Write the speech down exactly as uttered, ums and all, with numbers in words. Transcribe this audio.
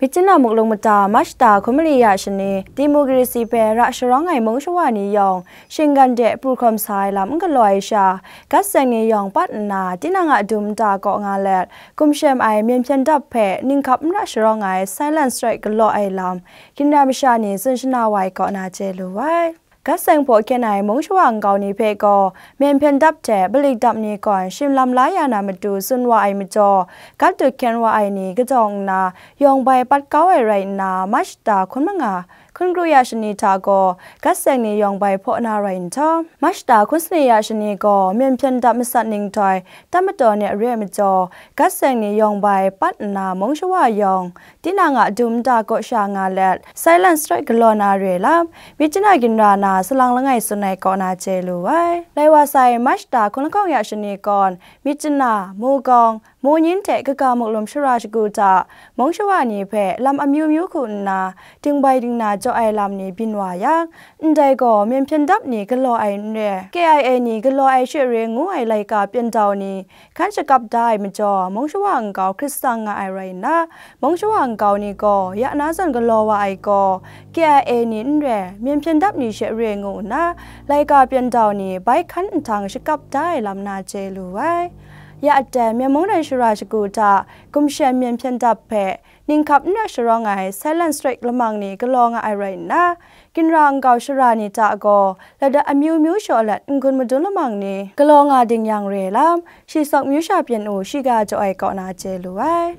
Myitkyina muklung mada March shata hkun mali ya shani, democracy hpe ra sharawng ai mung shawa ni yawng, shinggan de pru hkawm sa ai lam n galaw ai sha, Gat seng ni yawng pat nna, tinang a dum nta kaw nga let, gumshem ai myen hpyen dap hpe ninghkap n ra sharawng ai silent strike galaw ai lam, ginra masha ni tsun shana wa ai kaw na chye lu ai. Gat seng hpaw hkyen ai mung shawa nkau ni hpe gaw, myen hpyen dap hte balik dap ni gawn shim lam la ya na matu tsun wa ai majaw, gat dut hkyen wa ai ni kajawng nna, yawng bai pat kau ai rai nna, March shata hkun manga, hkun kru ya shani hta gaw, Gat seng ni yawng bai hpaw na rai nhtawm, March shata hkun sani ya shani gaw, myen hpyen dap masat ning htoi, tam mataw ni re ai majaw, Gat seng ni yawng bai pat nna, mung shawa yawng, tinang a dum nta kaw sha nga let, silent strike galaw na re lam, Myitkyina ginra na salang langai tsun ai kaw na chye lu ai. Lai wa sai, March shata hkun lahkawng ya shani gawn, Myitkyina, Mugawng, Munyin hte kaga muklum shara shagu hta, mung shawa ni hpe lam amyu myu hku nna, dingbai dingna jaw ai lam ni byin wa yang, ndai gaw myen hpyen dap ni galaw ai n re, K I A ni galaw ai she re ngu ai laika pyan dau ni, hkan shakap da ai majaw, mung shawa nkau hkrit tsang nga ai rai nna, mung shawa nkau ni gaw ya na zawn galaw wa ai gaw, K I A ni n re, myen hpyen dap ni she re ngu nna, laika pyan dau ni bai hkan nhtang shakap da ai lam na chye lu ai. Ya aten, Myen mung rai shara shagu hta, gumshem myen hpyen dap hpe, ninghkap n ra sharawng ai silent strike lamang ni galaw nga ai rai nna, ginra nkau shara ni hta gaw, ladat amyu myu shaw let n-gun madun lamang ni galaw nga ding yang re lam, shi sawk myu sha pyan u shiga jaw ai kaw na chye lu ai.